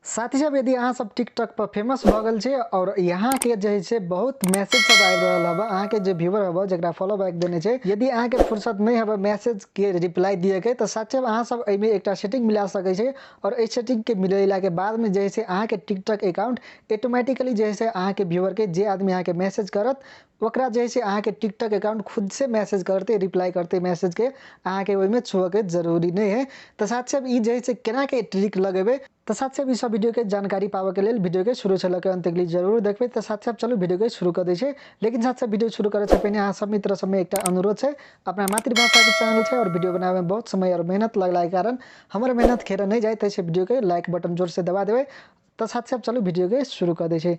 साथी सब यदि अहाँ सब टिकटॉक पर फेमस भ गेल छे और यहाँ के जे छै बहुत मैसेज सब आबि रहल हबे, अहाँ के जे व्यूअर हबे जकरा फॉलो बैक देने छै, यदि अहाँ के फुर्सत नहीं हबे मैसेज के रिप्लाई दिए के, तो साथे अहाँ सब एहिमे एकटा सेटिंग मिला सकै छै और एहि सेटिंग के मिलेला के बाद में जे छै अहाँ के टिकटॉक अकाउंट ऑटोमेटिकली जे छै अहाँ के व्यूअर के जे आदमी अहाँ के मैसेज करत ओकरा जे छै अहाँ के टिकटॉक अकाउंट खुद से मैसेज करते रिप्लाई करते मैसेज के, अहाँ के ओहिमे छुअ के जरूरी नहीं है। तो साथ साथ ई जे छै केना के ट्रिक लगेबे, तो साथ साथ ई सब वीडियो के जानकारी पावे के लेल वीडियो के शुरू से लके अंत तक जरूर देखबे। तो साथ साथ चलू वीडियो के शुरू कर दै छै, लेकिन साथ साथ वीडियो शुरू करे से पहिने अहाँ सब मित्र सब में एकटा अनुरोध छै, अपना मातृभाषा के चैनल छै और वीडियो बनावे में बहुत समय और मेहनत लगला के कारण हमर मेहनत खेर नहीं जाए, तैसे वीडियो के लाइक बटन जोर से दबा देबै। तो साथ साथ चलू वीडियो के शुरू कर दै छै।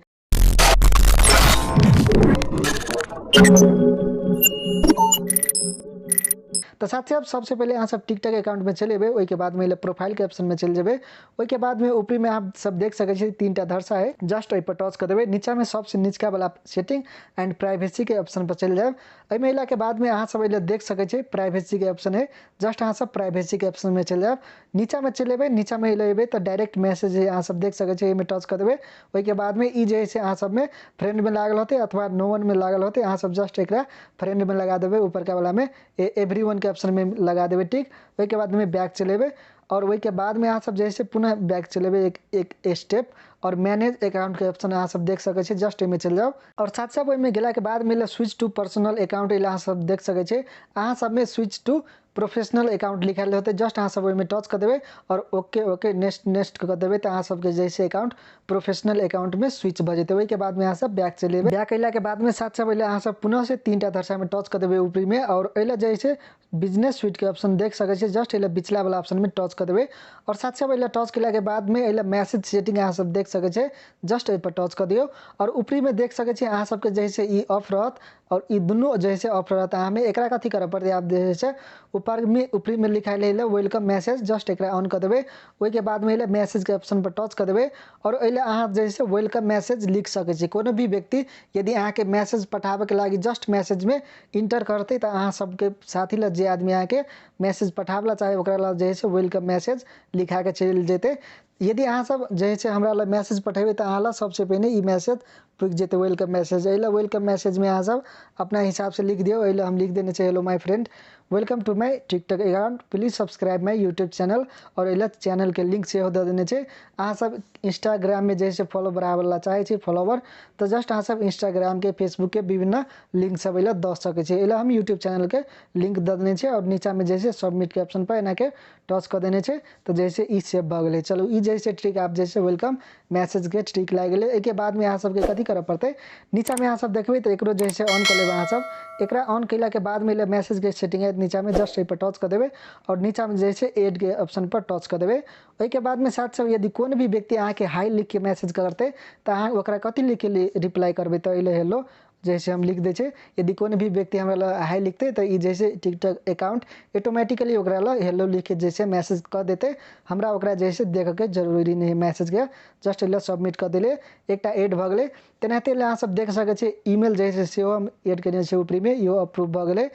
तो साथ ही सबसे पहले अहाँ सब टिकटॉक अकाउंट में चले अयबै, ओहिके बाद में प्रोफाइल के ऑप्शन में चलि जेबै, ओहिके बाद में ऊपरी में आप सब देख सकै छी तीन टा धरसा है, जस्ट एहि पर टच कऽ देबै, नीचा में सबसे निचका वाला सेटिंग एंड प्राइवेसी के ऑप्शन पर चलि जायब। एहिमे अयला के बाद में अहाँ सब एहि देख सकै छी प्राइवेसी के ऑप्शन है, जस्ट अहाँ सब प्राइवेसी के ऑप्शन में चलि जायब, नीचा में चलि अयबै, नीचा में अयबै तऽ डायरेक्ट मैसेज अहाँ सब देख सकै छी, एहिमे टच कऽ देबै। ओहिके बाद में ई जे है से अहाँ सब में फ्रेंड में लागल होतै अथवा नो वन में लागल होतै, अहाँ सब जस्ट एकरा फ्रेंड में लगा देबै, ऊपरका वाला में एवरी वन के ऑप्शन में लगा देबै टिक। ओहिके बाद में बैक चलेबै और ओहिके बाद में अहाँ सब जे है पुनः बैक चलेबै एक एक स्टेप और मैनेज अकाउंट के ऑप्शन अहाँ सब देख सकै छी, जस्ट एहिमे चलि जाउ। और साथ साथ ओहिमे गेला के बाद में स्विच टू पर्सनल अकाउंट अहाँ सब देख सकै छी, अहाँ सब में स्विच टू प्रोफेशनल अकाउंट लिखल होतै, जस्ट अहाँ सब ओहिमे टच कऽ देबै और ओके ओके नेक्स्ट नेक्स्ट कऽ देबै, तऽ अहाँ सबके जैसे अकाउंट प्रोफेशनल अकाउंट में स्विच भऽ जेतै। ओहिके बाद में अहाँ सब बैक चलि एबै, बैक अयला के बाद में साथ साथ अहाँ सब पुनः से तीन टा धरसा में टच कऽ देबै ऊपरी में और एहि जे छै बिजनेस स्वीट के ऑप्शन देख सकै छी, जस्ट एहि बिचला वाला ऑप्शन में टच कऽ देबै और साथ साथ एहि टच केला के बाद में एहि मैसेज सेटिंग अहाँ सब देख सकै छी, जस्ट एहि पर टच कऽ दियौ और ऊपरी में देख सकै छी अहाँ सबके जैसे ई ऑफ रहत और ई दुनू जैसे ऑफ रहत, अहाँ में एकरा कथी करऽ पड़तै, आप जे छै ऊपर में ऊपरी में लिखायल एलै welcome message, just एकरा ऑन कऽ देबै। ओहिके बाद में एलै मैसेज के ऑप्शन पर टच कऽ देबै और एहि अहाँ जैसे welcome message लिख सकै छी। कोनो भी व्यक्ति यदि अहाँके मैसेज पठाबैके लागि जस्ट मैसेज में इंटर करतै तऽ अहाँ सबके साथी लग जे आदमी अहाँके मैसेज पठाबऽ ला चाहे ओकरा लग जे छै welcome message लिखा के चलि जेतै। यदि अहाँ सब जे छै हमरा लग मैसेज पठेबै तऽ अहाँ लग सबसे पहिने ई मैसेज पुगि जेतै welcome message. एहि लए welcome message में अहाँ सब अपना हिसाब से लिख दियौ। एहि लए हम लिख देने छै hello my friend, welcome to my TikTok account, please subscribe my YouTube channel और एहि लए चैनल के लिंक सेहो दऽ देने छै। अहाँ सब इंस्टाग्राम में जे छै फॉलो बढ़ाबऽ ला चाहै छी फॉलोवर, तऽ जस्ट अहाँ सब इंस्टाग्राम के फेसबुक के विभिन्न लिंक सब एहि लए दऽ सकै छी। एहि लए हम यूट्यूब चैनल के लिंक दऽ देने छै और नीचा में जे छै सबमिट के ऑप्शन पर एना के टच कऽ देने छै, तऽ जैसे ई सेव भऽ गेलै। चलू ई जैसे ट्रिक आप जैसे welcome message के ट्रिक लागि गेलै। एहिके बाद में अहाँ सबके कथी करऽ पड़तै, नीचा में अहाँ सब देखबै तऽ एकरो जैसे ऑन कऽ लेबै अहाँ सब। एकरा ऑन केला के बाद में मैसेज के सेटिंग आयत नीचा में, जस्ट एहि पर टच कऽ देबै और नीचा में जैसे एड के ऑप्शन पर टच कऽ देबै। ओहिके बाद में साथ साथ यदि कोनो भी व्यक्ति अहाँके हाई लिख के मैसेज करतै तऽ अहाँ ओकरा कथी लिख के रिप्लाई करबै, तऽ एहि हेलो जैसे हम लिख दै छै। यदि कोनो भी व्यक्ति हमरा लग हाई लिखतै तऽ ई जैसे टिकटॉक अकाउंट ऑटोमेटिकली ओकरा लग हेलो लिख के जैसे मैसेज कऽ देतै, हमरा ओकरा जैसे देखऽके जरूरी नहि है मैसेजके, जस्ट एहि सबमिट कऽ देलै, एकटा एड भऽ गेलै। तेनाहिते अहाँ सब देख सकै छियै ईमेल जैसे सेहो हम एड केने छियै ऊपरीमे, इहो अप्रूव भऽ गेलै।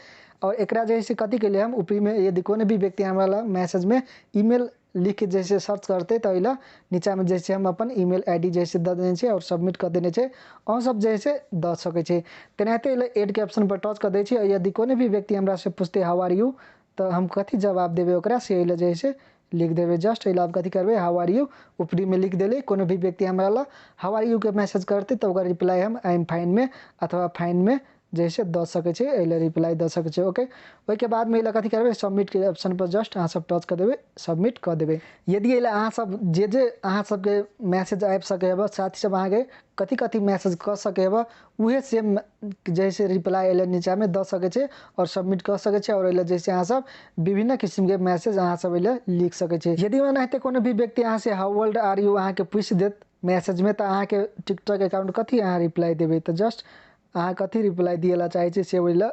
और एकरा जैसे कथी केलियै हम ऊपरीमे यदि कोनो भी व्यक्ति हमरा लग मैसेजमे ईमेल लिख के जैसे सर्च करतै तऽ एहि नीचा में जैसे हम अपन ईमेल I D जैसे दऽ देने छियै और सबमिट कऽ देने छै, अहाँ सब जैसे दऽ सकै छी। तेनाहिते एहि एड के ऑप्शन पर टच कऽ दै छी। यदि कोनो भी व्यक्ति हमरा से पूछतै हाउ आर यू, तऽ हम कथी जवाब देबै ओकरा से एहि जैसे लिख देबै। जस्ट एहि आब कथी करबै, हाउ आर यू ऊपरी में लिख देलै। कोनो भी व्यक्ति हमरा लग हाउ आर यू के मैसेज करतै तऽ ओकर रिप्लाई हम I am fine में अथवा फाइन में जैसे दऽ सकै छी, एहि लए रिप्लाई दऽ सकै छी। ओके, ओहिके बाद में एहि लए कथी करबै, सबमिट के ऑप्शन पर जस्ट अहाँ सब टच कऽ देबै, सबमिट कऽ देबै। यदि एहि लए अहाँ सब जे जे अहाँ सबके मैसेज आबि सकै हेबऽ, साथी सब अहाँके कथी कथी मैसेज कऽ सकै हेबऽ, उहे सेम जैसे रिप्लाई एहि लए नीचा में दऽ सकै छै और सबमिट कऽ सकै छै। और एहि लए जैसे अहाँ सब विभिन्न किसिमके मैसेज अहाँ सब एहि लए लिख सकै छी। यदि ओनाहिते कोनो भी व्यक्ति अहाँ से हाउ ओल्ड आर यू अहाँके पूछि देत मैसेज में, तऽ अहाँके टिकटॉक अकाउंट कथी अहाँ रिप्लाई देबै, तऽ जस्ट अहाँ कथी रिप्लाई दिअ ला चाहै छी से ओहि लए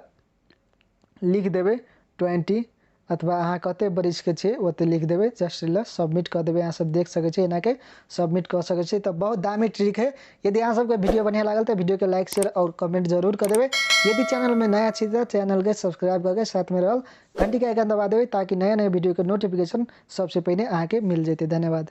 लिख देबै 20 अथवा अहाँ कते बरिसके छै ओते लिख देबै, जस्ट लए सबमिट कऽ देबै। अहाँ सब देख सकै छी एनाके सबमिट कऽ सकै छी। तऽ बहुत दामी ट्रिक है। यदि अहाँ सबके वीडियो बढ़िआँ लागल तऽ वीडियो के लाइक शेयर और कमेंट जरूर कऽ देबै। यदि चैनल में नया छी तऽ चैनल के सब्सक्राइब करके साथ में रहल घंटी के आइकन दबा देबै ताकि नया नया वीडियो के नोटिफिकेशन सबसे पहिने अहाँके मिल जेतै। धन्यवाद।